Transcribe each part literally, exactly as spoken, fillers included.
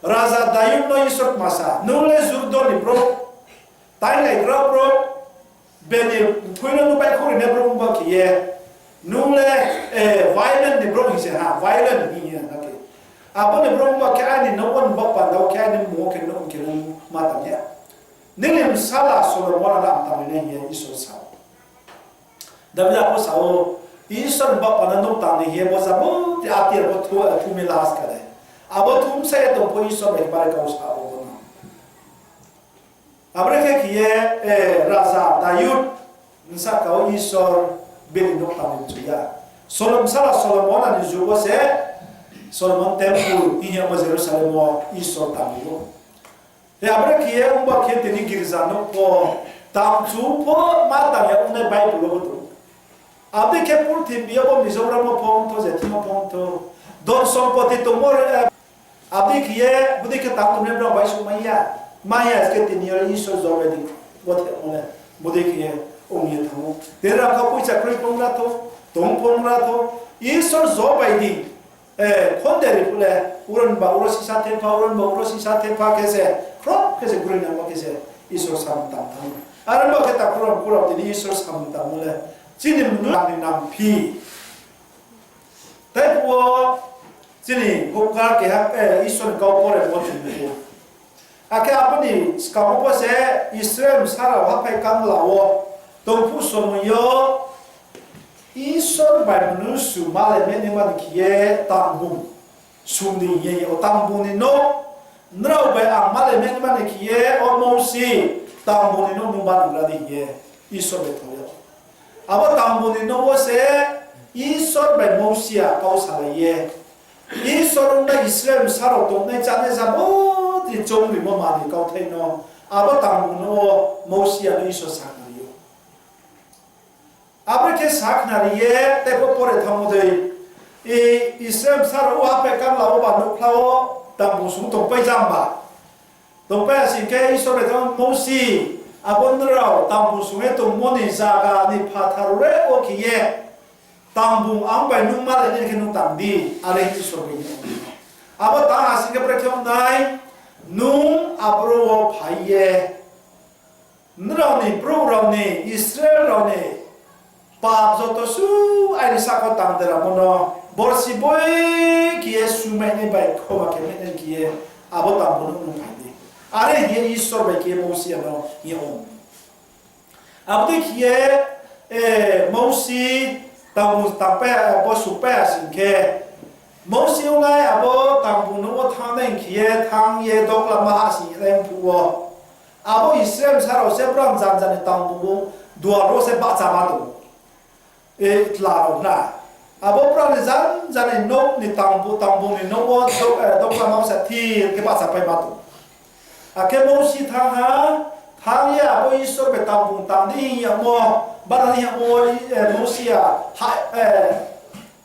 Raja Dayud no Isor tma sa, nung le jurdol ni brouh, tainglaigra brouh, bini mthoi no nung baihkhouh ri nai brouh ongba khe ye, nung le violent ni brouh hing se ha, violent hing ye na khe. Abo ni brouh ongba khe aini nouh wo ni baoh panda wo khe aini mmung wo khe nung khe nung ma tang ya. Nini bsala Solomon no ang tang ri nai hing ye Isor sa ou. David abo sa ou, Isor ni baoh panda no tang di hing ye bo jabo ti ati abo thu, thu mi last kha de. Abo thu bsa ye tong pho Isor bai khe bari kau sa ou bo no. Abo ni khe khe ye, eh, Raja Dayud bsa kau Isor bini no tang di chu ya. Solomon, bsala Solomon ni jug wo se Solomon temple hing ye bo Jerusalem wo Isor tang di ou. Te abo ni khe ye ongba khe tini girza nouh pho tang chu pho ma tang ya ong nai Bible wo bo tong. Abo dei khe purthimbi yo bo Mizoram wo pho ong thou, je thing yo pho ong thou, dhon sompoti tongmo, eh, abo dei khe ye bodei khe tang tongmo brao bai suh mai ya. Mai ya khe tini yo Isor jobai di, bo the ong le, bodei khe ye ong ye thanng ou. Tini rang kha poicha kroi pho ong ra thou, tong pho ong ra thou, Isor jobai di. Eh, khonde ri phuh le, uro ni ba uro sisa thepha, uro ni ba uro sisa thepha khe se, khrop khe se, groinangmo khe se, Isor samung tang thanng. Are bo khe takhu rao mkhu rao tini Isor samung tangmo le, chini mnusu ni nangphi. Tei phuh wo, chini houhgra keha, eh, Isor ni kau pore mo chung nuh ou. Akhe abo ni skang wo pho se Israel bsa rao haphai kangla wo tong phuh somoi yo Isor bai mnusu malai mai naima ni khe ye tangbung sung di hing ye, o tangbung ni nouh, nrao bai ang malai mai naima ni khe ye, o Mousi, tangbung ni nouh nung bangra di hing ye Isor bai thao ya. Abo tangbung ni nouh wo se Isor bai Mousi ya kau salai ye, Isor ong nai Israel bsa rao tongnai chánai jabo ti choung rimo manoi kauthai no, abo tangbung nouh wo Mousi ya no Isor sakhnari ou. Abo khe sakhnari ye, tei pho pore thanngmo dei, I-, Israel bsa rao wo haphai kangla wo ba nouhkhla wo tangbung sung tongpai jamba. Tongpai ya sing khe Isor bai thanng Mousi, abo nrao tangbung sung ye tongmo ni zaga ni phathar wo re wo khe ye, tangbung ang bai nung malai nai khe nung tang di, are Isor bai ye. Abo tang ha sing khe brekhe ong nai, nung aboro wo phai ye, nrao ni brouh rao ni, Israel rao ni pap joto su aini sahka tang deramo no borsi boi khe ye sumai nai bai khoma khe mai nai khe ye, abo tangbung nouh nung phai di. Are hing ye Isor bai khe ye Mousi ya no hing ye ong. Abo dei khe ye, eh, Mousi tangbung tangpai, bo sungpai ya sing khe, Mousi ong nai abo tangbung nouh wo thanngnai khe ye thanng ye doklama hahsoing ye nai phuh wo, abo Israel bsa rao se brao janja ni tangbung wo duar wo se bahchama tong ou. E, tla rao na. Abo brao ni janja ni nouh ni tangbung, tangbung ni nouh wo do-, eh, doklama wo se thir khe bahchapaima tong. Akhe Mousi thanng ha, thanng ye abo Isor bai tangbung tang di hing yagmo, bana ni yagmo, eh, Mousi ya, ha, eh,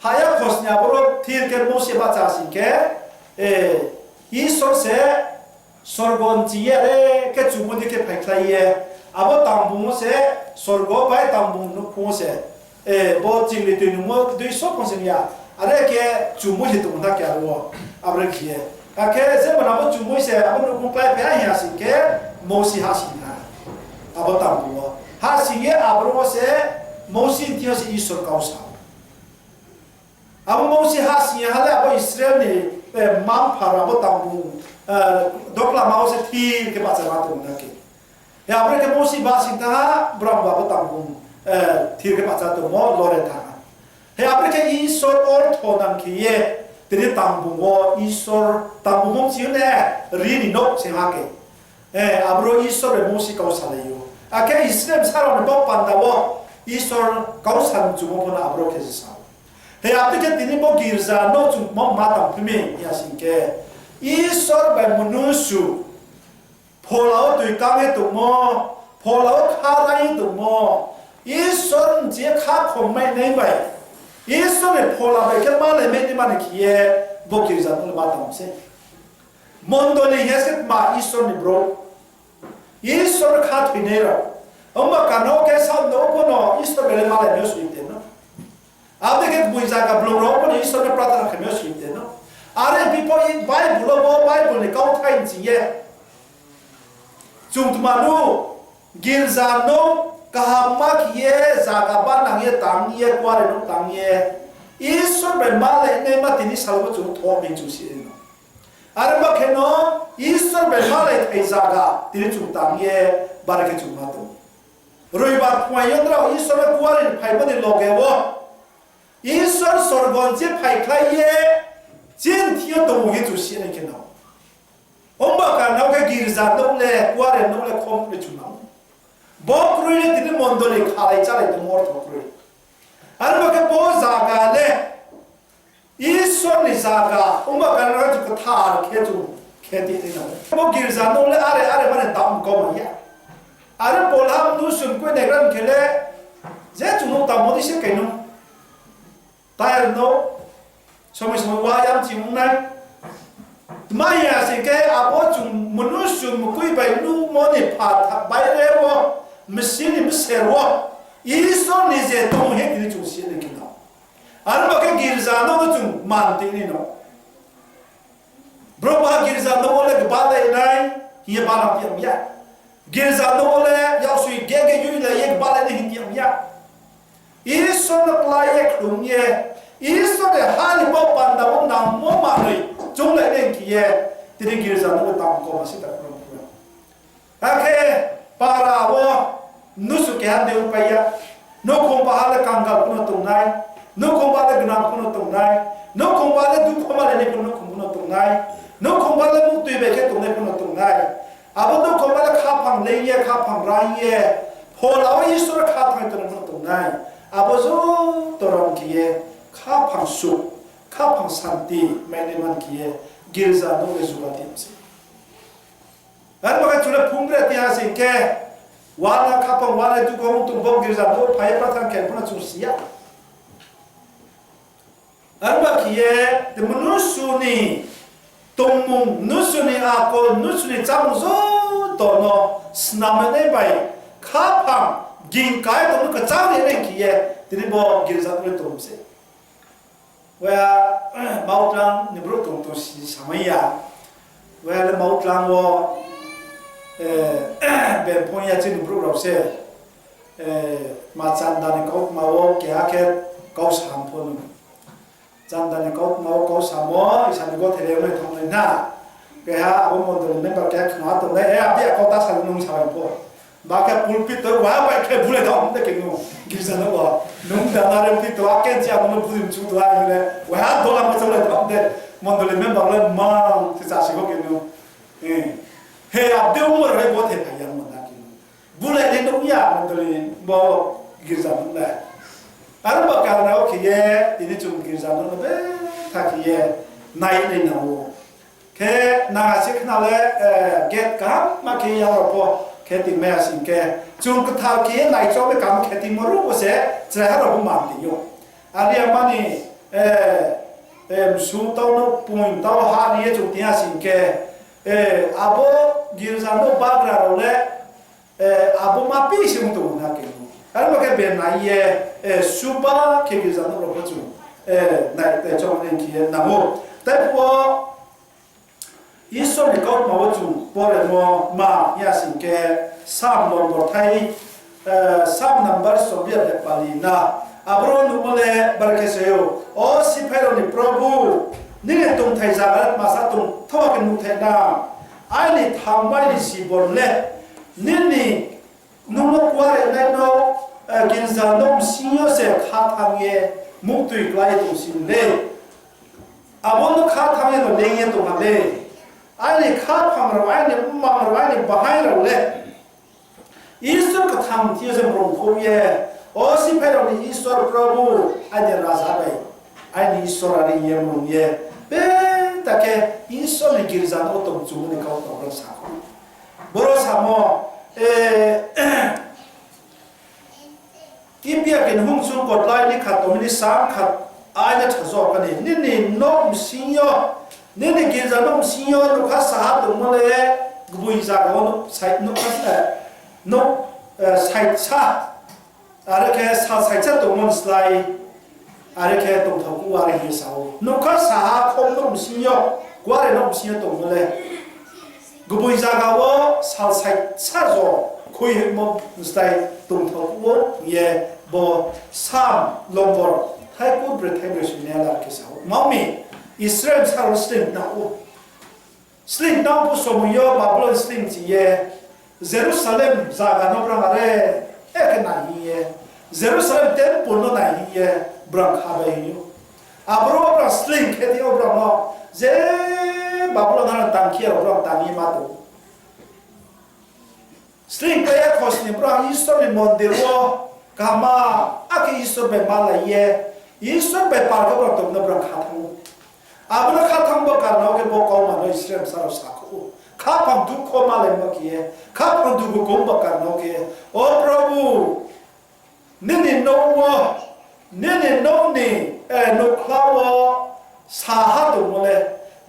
haya khosning aboro thir khe Mousi bahcha sing khe, eh, Isor se sorgo nching ye are khe chumo dei khe phaikhlai ye, abo tangbung wo se, sorgo bai tangbung nouhkhong wo se, eh, bo chingri toi nungmo dui so pho sing ya, are khe chumoi se tong na khe aro wo, abo re khe ye. Akhe jemon abo chumoi se abo nouhkhong kláiphai ha hing ya sing khe, Mousi hahsoing ha. Abo tangbung wo hahsoing ye aboro wo se, Mousi ni thing yo se Isor kau sa ou. Abo Mousi hahsoing ya ha le abo Israel ni, eh, mma-mpha rao abo tangbung, eh, doklama wo se thir khe bahchama tong na khe. He abo re khe Mousi bahsoing thanng ha, brao bo abo tangbung, eh, thir khe bahcha tongmo lore thanng ha. He abo re khe Isor ortho nang khe ye, tini tangbung wo Isor tangbung mung si ne, ri ni nouh se ha khe. Eh, aboro Isor bai Mousi kau salai ou. Akhe Israel bsa rao ni bo panda wo Isor kau sa ni chumo pho no aboro khe se sa ou. He abo dei khe tini bo girza no chung ma tang phi mi hing ya sing khe, Isor bai mnusu phola wo toi kang ye tongmo, phola wo kha rai ye tongmo, Isor nching ye khakhom mai nai bai, Isor ni phola bai khe malai mai naima ni khe ye, bo girza no le ma tang se. Mondoli hing ye se tma Isor ni brouh, Isor khathoinai rao. Ongba kano khe saoh no pho no Isor bai le malai mai soi te no. Abo dei khe boi zaga blong rao pho no Isor no prathana khe mai soi te no. Are phi pho Bible wo bo Bible ni kauthai ni ching ye chung tma nu, girza no kaham ma khe ye zaga banang ye tang ye, kuare no tang ye, Isor bai malai naima tini sal wo chung tho mi chung si no. Are ma khe no, Isor bai malai thai zaga tini chung tang ye, bare khe chung ma tong. Roibar phuaing yo nrao Isor no kuare ni phaimo ni loge wo Isor sorgo ni je phaikhlai ye, chini thing yo tong ye chung si nai khe no. Ongba karnao khe girza nouh le, kuare nouh le khom khe chung nang. Bo kroi le tini mondoli khalai chálai tongmo ortho kroi. Are ma khe bo zaga le Isor ni zaga, ongba karnao khe chung kthar khe chung khe ti nai nang. Bo girza nouh le are are mane dam kau mai ya. Are Paul ha mnusu ni khui nai ran khe le, je chung no tamo di se kai no. Tire no, somoi somoi wa yam ching ong nai. Tma hing ya sing khe abo chung mnusu mkhui bai nuhmo ni pha tha-, baire wo, msing ni bser wo, Isor ni je tong he tini chung si nai khe no. Are ma khe girza nouh no chung man ti nai no. Brouh ba girza nouh wo le gbalai nai hing ye banang ti yag ya. Girza nouh wo le yaksoi gege yuilai ye gbalai nai hing ti yag ya. Isor no klái ye khlum ye, Isor ni ha ni bo panda wo nangmo manoi chounglai nai khe ye, tini girza nouh wo tang kau ma se ta khlum khlum. Akhe para wo mnusu keha dei pai ya. Nouhkhong ba ha le kangal pho no tong nai. Nouhkhong ba le gnang pho no tong nai. Nouhkhong ba le dukho malai nai pho nouhkhong pho no tong nai. Nouhkhong ba le muhtoi bai khe tongnai pho no tong nai. Abo nouhkhong ba le khaphang leing ye, khaphang raing ye, phola wo Isor khathang ye tongnai pho no tong nai. Abo joto rao khe ye khaphang suk, khaphang santi mai nai man khe ye girza nouh le juga ti se. Are ma khe chung le phung bre ti ha sing khe, wana khaphang wana dukho ong tong bo girza nouh phai ye prathana khe pho no chung si ya. Are ma khe ye, tei mnusu ni tongmung, mnusu ni akol, mnusu ni chámung joto no snam nai bai, khaphang ging kai tong no kchang ri nai khe ye, tini bo girza nouh le tong se. Waiha Maotlang ni brouh tong tong si samai ya. Waiha le Maotlang wo, eh, bemphong ya chini brouh rao se, eh, ma chanda ni kautma wo keha khe kau sam pho no. Chanda ni kautma wo kau samo, isa ni gothe le nai thang nai na. Keha abo mondoli member keha khna tongnai, eh, abi akau ta sa nung sa bai pho. Ba khe pulpit to wa bai khe bulai tong de khe nung. Girza no bo. Nung da na re pulpit to a khe chi abo no buli mchu to a le. Wa ha dola ma chalai tong de. Mondoli member le mang se sa si bo khe nung. Eh. He abde umar re bo the phai yang mo na khe nung. Bulai de nung ya mondoli bo girza no le. Aro ba karna o khe ye, tini chung girza no le be tha khe ye, nai nai na o. Khe nang a se khna le, eh, gate kaham ma khe ya rao pho, khe tingmai ya sing khe. Chung kthar khe ye naichom ye kam khe tingmo ruh bo se, chraiha rao pho man ting ou. Are ya mani, eh, eh, msu tau no, poing tau ha ni ye chung ting ya sing khe. Eh, abo girza no bagra rao le, eh, abo ma pi se ong tong na khe. Are ma khe be nai ye, eh, suba khe girza no rao pho chung, eh, nai, eh, chom nai khe ye nang ou. Tai phuh wo, Isor ni kautma wo chung poremo ma ya sing khe, Sam lombor thai, eh, Sam number sobiya de pali na. Aboro nuhmo le bar khe se ou, O siphai rao ni Probhu, nini tongthai zaga le tma sa tong thaoh khe nuhthai na. Aini thanngmai ni jibon le, nini nung no kuare nai no, eh, girza no bsing yo se khathang ye muhtoi klái tong sing le. Abo no khathang ye no leing ye tong ha le. Aini khaphang rao, aini mmang rao, aini bahaing rao le Isor kthang thing yo se mrungkhouh ye, O siphai rao ni Isor Probhu, aini Raja bai, aini Isor, are hing ye mrung ye, be ta khe Isor ni girza no tong chung ni kau tong rao sa kho. Boro samo, eh, Gibia khe ni hung chung kotlai ni kha tongmi ni sa kha aina thajo kha ni. Nini nouh bsing yo, nini girza nouh bsing yo nougkha saha tongmo le, gboi zaga wo nouh sai, nougkha sa, nouh, eh, saisa, are khe sal saisa tongmo ni slái, Are khe tongthao kuh are hing ye sa ou. Nougkha saha khom no bsing yo, kuare no bsing yo tongmo le, gboing zaga wo sal saisa jo khui hoihmo slái tongthao kuh ou hing ye bo Sam lombor thaiku bre thaibre soinai la khe sa ou. Mami Israel sa rao sleing tang ou. Sleing tang phuh somoi yo Babylon sleing ching ye Jerusalem zaga no brang are, e khe nai hing ye, Jerusalem temple no nai hing ye brang kha bai hing ou. Aboro brang sleing khe di, o brang no je Babylon ha no tang khe aro brang tang ye ma tong ou. Sleing pai ya khosning brang Isor ni mondir wo kaham, akhe Isor bai malai ye, Isor bai pal khe brang tongmo no brang kha thanng ou. Abo no kha thanng bo karna wo khe bo kauma no Israel sa rao sakhouh ou. Khaphang dukho malaimo khe ye, khaphang dugu kong bo karna wo khe, O Probhu, nini nouh wo, nini nouh ni, eh, nouhkhla wo saha tongmo le,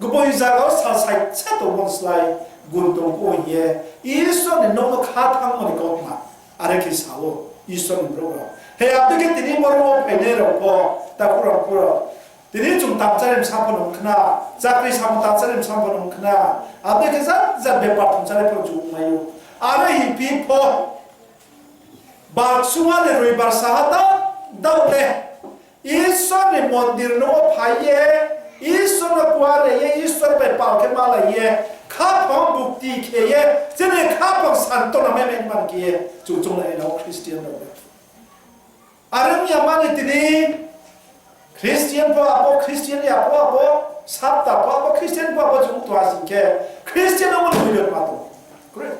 gboing zaga wo sal saisa tongmo slái gun tong ou hing ye, Isor ni nouh no kha thanngmo ni kautma. Are khe sa ou Isor ni brouh rao. He, abo dei khe tini boro wo phainai rao pho, takhu rao, khu rao. Tini chung tangchari bsa pho nung khna, chakri samung tangchari bsa pho nung khna, abo dei khe jat jat bepar thumchari pho chung ongmai ou. Are hingphi pho, Baksungha ni Roibar saha ta, dao le, Isor ni mondir no wo phai ye, Isor no kuare ye, Isor bai pal khe malai ye, khaphang bukti khe ye, chini khaphang santona mai mai man khe ye, chung chunglai nao Christian rao le. Are ong ya mani tini Christian pho abo, Christian ya pho abo, sapta pho abo, Christian pho abo chung tong ha sing khe, Christian no bo ni muilyo ma tong. Kre.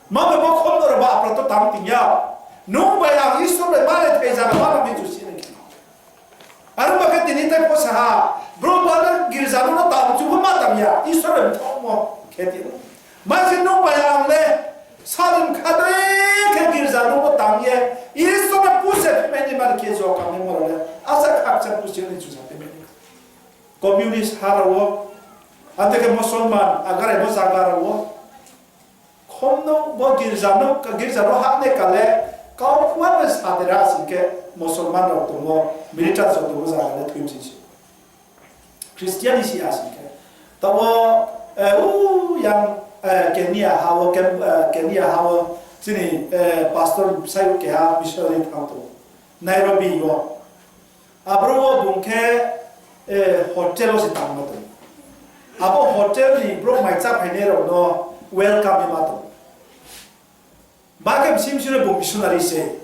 Ma bai bo khom no rao ba apra to tang ting ya. Nung bai ang Isor bai malai thai zaga ma nang ni chu si nai khe. Are ba khe tini tai pho sa ha, bro ba le girza no tang chu pho ma tang ya, Isor bai mthaohmo khe ti. Ma se nung bai ang le, salin kha dei khe girza no tang ye, Isor no puse phi mai ni man khe jo kam ni mo rao le, asa khakcha puse ni chusa phi mai ni. Communist ha rao wo, ante khe Musulman, agare bo zaga rao wo. Khom no bo girza no, girza no hah nai ka le, kau phuh bai sa dera sing khe, Musulman rao tongmo, militant rao tongmo zaga le thoi bsing se. Christian ni si ya sing khe. Tabo, eh, u yang, eh, Kenya ha wo, Kem-, eh, Kenya ha wo, chini, eh, pastor sai keha missionary thanng tong ou. Nairobi wo. Aboro wo bung khe, eh, hotel wo se tangma tong ou. Abo hotel ni brouh mai chá phainai rao no welcome ye ma tong ou. Ba khe bsing bsing no bung missionary se.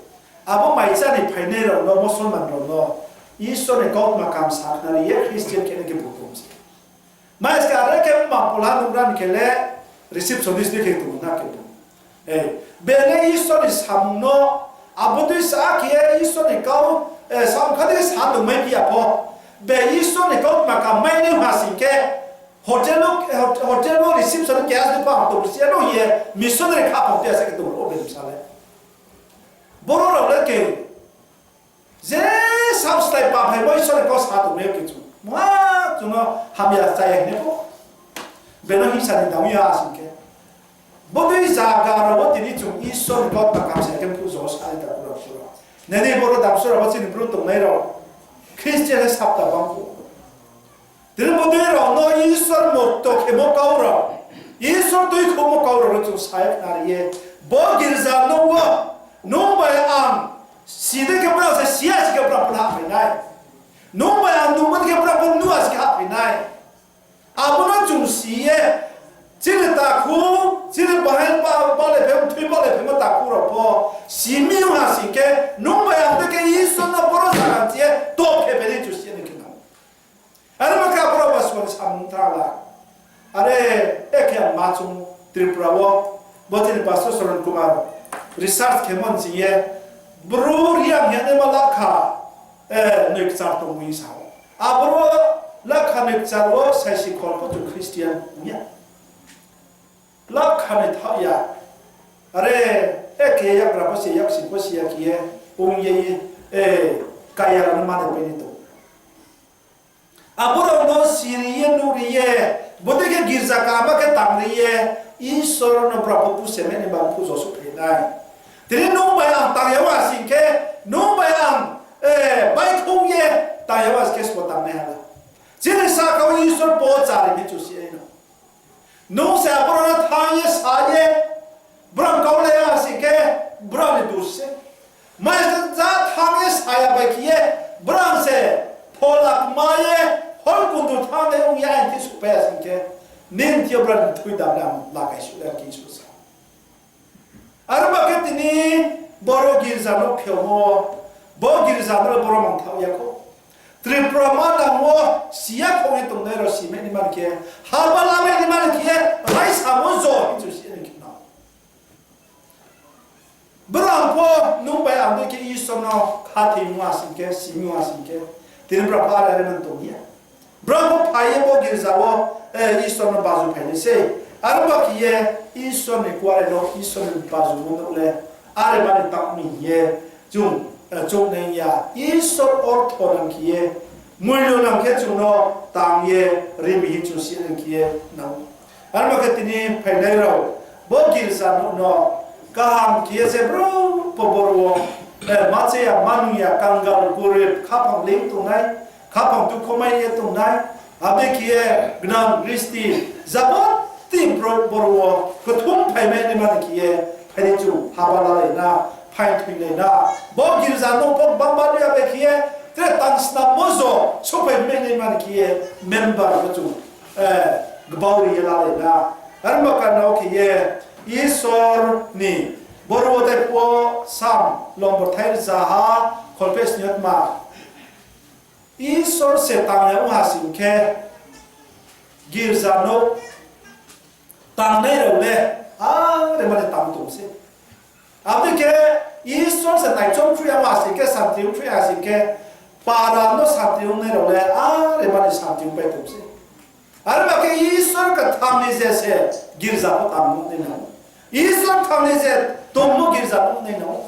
Abo mai chá ni phainai rao no, Musulman rao no, Isor ni kautma kam sakhnari ye Christian khe nai khe bung tong se. Mai se are khe mma pola nuhgra ni khe le receptionist ni khe tong na khe tong. Eh, be le Isor ni samung no, abo dei sa khe ye Isor ni kau, eh, samung kha dei sa tongmai phi ya pho. Be Isor ni kautma kam mai nai ha sing khe, hotel no, eh, hot-, hotel no reception keha se pha tong si ya no ye, missionary khaphang phi ya se khe tong ou be bsa le. Boro rao le khe, je samslai pa phai bo Isor ni kau sa tongmai yo khe chung. Mungha chung no hamya chaya hing ye pho. Beno hingsa ni dang ya sing khe. Bodei zaga rao wo tini chung Isor ni kautma kam sa khe phuh jo sa ni takhu rao phuh rao. Nini boro damsora bo chini bru tongnai rao. Christian le sapta bang phuh. Tini bodei rao no Isor mokto khemo kau rao, Isor tuikhouhmo kau rao no chung sa ye khnari ye, bo girza nouh wo, nung bai ang, si dei khe brao se si ya si khe brao pho hahphai nai. Nung bai ang nungmo dei khe brao pho nuh ya si khe hahphai nai. Abo no chung si ye, chini takhu, chini bahai ba, bale phaimo, thui bale phaimo takhu rao pho, si mi ong ha sing khe, nung bai ang dei khe Isor no boro zaga chi ye, to khe bini chung si ye ni khe nang. Are ma khe aboro ba sori samung tha la. Are, e khe ang ma chung Tripura wo, bo chini Pastor Saran Kumar research khemo ni ching ye, Bru Reang hing ye naima lakha, eh, noi kchar tong ou hing sa ou. Aboro lakha noi kchar wo saisi khol pho chung Christian ong ya. Lakha noi thaoh ya. Are, e khe yakgra pho se, yaksi pho se ya khe ye, ong ye, eh, kaya rao no mani pai ni tong. Abo rao no siri ye, nuhri ye, bodei khe girza kaham khe tangri ye, Isor no brao pho puse mai ni bang phuh jo souhphai nai. Tini nung bai ang tang ya wa sing khe, nung bai ang, eh, baihkhouh ye, Tang ya ba se khe sbo tangnai ha la. Chini sahka wo Isor pho chari mi chu si ai no. Nung se aboro no thanng ye sa ye, brang kau le ya sing khe, brang ni dus se. Mai se ja thanng ye sa ya bai khe ye, brang se phola kma ye, hor kundu thanng le ong ya ain thi suhpai ya sing khe, nini thing yo brang ni thui dam le ang lagai suh le ang khe Isor sa. Aro ba khe tini boro girza no khe wo, bo girza no boro mangthaoh ya khou. Tripura manang wo si ya khou ye tongnai rao si mai ni man khe, haba la mai ni man khe, raisamo jo hing chu si ni khe no. Brang pho nung bai ang dei khe Isor no khathoi mung ha sing khe, si mung ha sing khe, tini brang pho are are man tong ya. Brang pho phai ye bo girza wo, eh, Isor no baju phai nai sei. Aro ba khe ye Isor ni kuarenouh, Isor ni bajumo no le are mani tang mi hing ye chung, eh, choung nai ya. Isor ortho nang khe ye, muilo nang khe chung no tang ye ri mi hing chung si nang khe ye nang. Aro ba khe tini phainai rao, bo girza nouh no kaham khe ye je brouh pho boro wo, eh, ma che ya, ma nung ya, kangal, gorib, khaphang leing tongnai, khaphang tukhomai ye tongnai, abo dei khe ye gnang gristi, jaboti brouh boro wo kthum phaimai ni man khe ye, phai ni chung haba lalai na, phai thoilai na, bo girza nouh pho bangma ni ya bai khe ye, tre tang snammo jo souhphai mai ni man khe ye, member pho chung, eh, gbau ri ye lalai na. Aro ba khe no khe ye, Isor ni, boro wo tei pho Sam lombor thai rzaha, kholpheh sni yo tma. Isor se tang ya ong ha sing khe, girza nouh tangnai rao le, are mani tang tong se. Abo dei khe Isor se naichom thru ya ong ha sing khe, santi ong thru ya sing khe, para no santi ongnai rao le, are mani santi ongpai tong se. Are ba khe Isor kthang ni je se girza pho tang nuh nai nang ou. Isor kthang ni je tongmo girza nuh nai nang ou.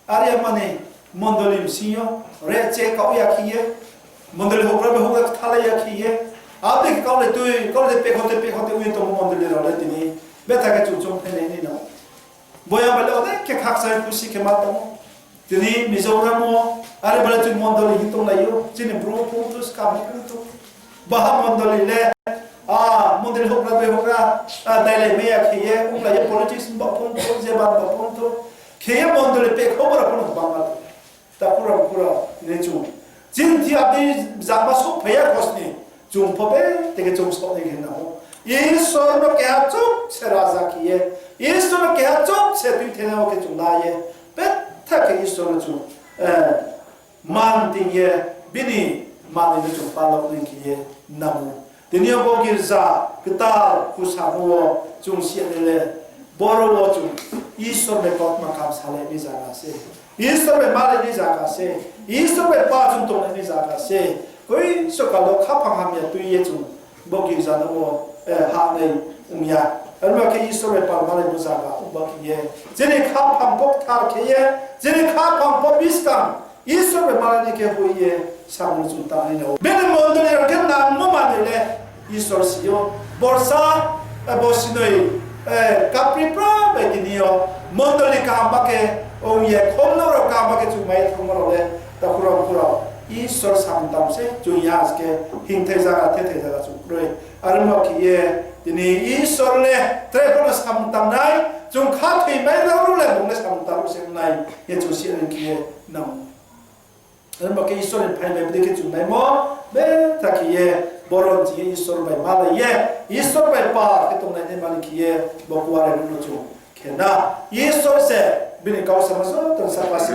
Are ya mani mondoli bsing yo, re che kau ya khe ye, mondoli houhgra bai houhgra kthalai ya khe ye, abo dei khe kau le tui, kau le pekho te, pekho te ong ye tongmo mondoli rao le tini, betha khe chung choung phainai nai nang ou. Boya bai le onek khe khakchang khusi khe ma tong ou. Tini Mizoram wo, are ba le chung mondoli hing tonglai ou, chini Bru phung thu, skam phung thu. Baha mondoli le, a, mondoli houhgra bai houhgra, a, dailai mai ya khe ye, onglai ye politics ba phung thu, je ba ba phung thu. Khe ye mondoli pekho bora phung bangma. Takhu rao, khu rao, tini chung. Chini thing abo dei jama souhphai ya khosni, chung pho be, tei khe chung souh nai khe nang ou. Isor no keha chouh se raja khe ye, Isor no keha chouh se tuithena wo khe chung la ye, betha khe Isor no chung, eh, man ting ye, bini manoi no chung palao nai khe ye nang ou. Tini yo bo girza ktal khusa wo chung si ya le, boro wo chung Isor bai kautma kham salai ni zaga se. Isor bai malai ni zaga se. Isor bai pa chung tonglai ni zaga se. Koi sokal wo khaphang hamya tui ye chung bo girza no wo, eh, ha nai ong ya. Aro ba khe Isor bai pa malai bo zaga ong ba khe ye, chini khaphang pho kthar khe ye, chini khaphang pho buskang Isor bai malai ni khe hoih ye samung chung tang nai nang ou. Bini mondoli rao khe nangmo manoi le Isor si ou. Borsa, eh, bo sinoi, eh, kapri pra bai tini yo mondoli kaham ba khe ong ye, khomno rao kaham ba khe chung mai ye thanngmo rao le, takhu rao, khu rao, Isor samung tang se chung ya se khe hingthai zaga, thethai zaga chung kroi. Are ong ba khe ye, tini Isor le tre pho no samung tangnai, chung khathoimai rao le bung le samung tang se nai ye chung si nai khe ye nang ou. Are ong ba khe Isor ni phaimai bdei khe chung naimo, betha khe ye, boron ching ye Isor bai malai ye, Isor bai pa khe tonglai nai mani khe ye, bo kuarenouh no chung khe na. Isor se bini kau sama joto ni saka se